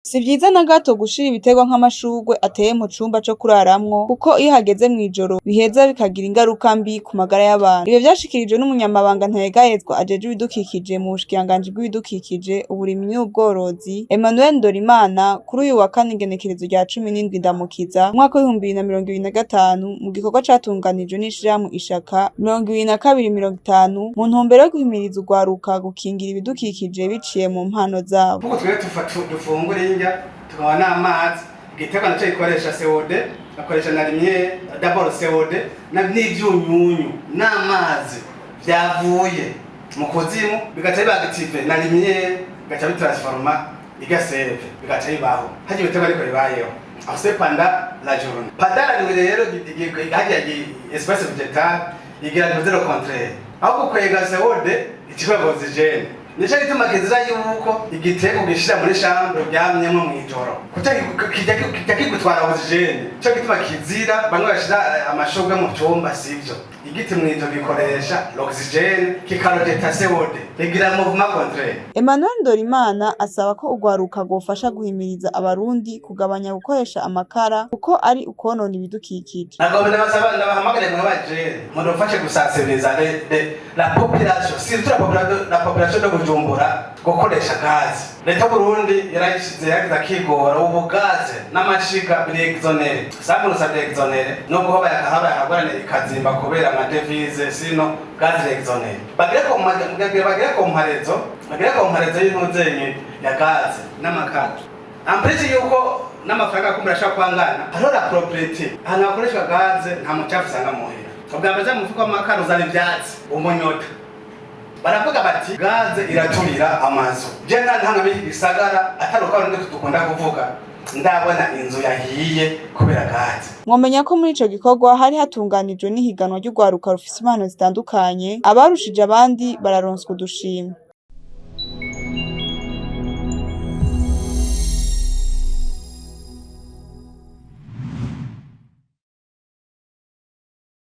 Si vyiza na gato gushira ibiterwa nk'amashurwe ateye mu cumba co kuraramwo, kuko iyo hageze mw'ijoro biheza bikagira ingaruka mbi ku magara y'abantu. Ivyo vyashikirijwe n'umunyamabanga ntayegayezwa ajejwe ibidukikije mu bushikiranganji bw'ibidukikije, uburimyi n'ubworozi, Emmanuel Ndorimana, kuri uyu wa kane, igenekerezo rya 17 Ndamukiza, umwaka w'2025, mu gikorwa catunganijwe n'ishirahamwe Ishaka 2250 mu ntumbero yo guhimiriza urwaruka gukingira ibidukikije biciye mu mpano zabo. Nkuko twebwe dufungura indya, tukanywa n'amazi, igiterwa naco gikoresha CO2, gakoresha na lumière d'abord, CO2 n'ivyunyunyu n'amazi vyavuye mu kuzimu, bigaca biba activé na lumière, bigaca bitransforma igaseve, bigaca bibaho. Harya ibiterwa ariko bibayeho aho, c'est pendant la journée. Pendant la nuit rero, harya espace végétal igira tuze le contraire, aho gukwega CO2 ikikwega oxygène. Nico gituma kizira yuko igiterwa ugishira muri chambre uryamyemwo mw'ijoro, kuko kijya kigutwara oxygène. Nico gituma kizira bamwe bashira amashurwe mu cumba, sivyo. Igiti mw'ijoro gikoresha l'oxygène, kikarejeta CO2, rigira mouvement contraire. Emmanuel Ndorimana asaba ko urwaruka rwofasha guhimiriza abarundi kugabanya gukoresha amakara, kuko ari ukwonona ibidukikije. Nagomba ndabasaba, ndabahamagare mwe bajene, mudufashe gusensibiliza la population, surtout la population de Bujumbura, gukoresha gaze. Leta y'Uburundi yarayishize, yagize akigora, ubu gaze n'amashiga biri exonéré, 100% biri exonéré, nubwo hoba yakahabaye akagorane ikazimba kubera amadevize. Sino gaze iri exonéré. Bagire comparaison y'intuzenye ya gaze n'amakara. En plus yuko n'amafaranga kumbura ashobora kuba angana, hariho la propriété. Ahantu hakoreshwa gaze nta mucafu usanga muhira. Ubwa mbere mu mufuko w'amakara uzana ivyatsi, umunyota. Baravuga bati gaze iraturira amazu. Je nta ntanga muri iki gisagara, atari uko abarundi dukunda kuvuga, ndabona inzu yahiye kubera gaze. Mwomenya ko muri ico gikorwa hari hatunganijwe n'ihiganwa ry'urwaruka rufise impano zitandukanye, abarushije abandi bararonswa udushimwe.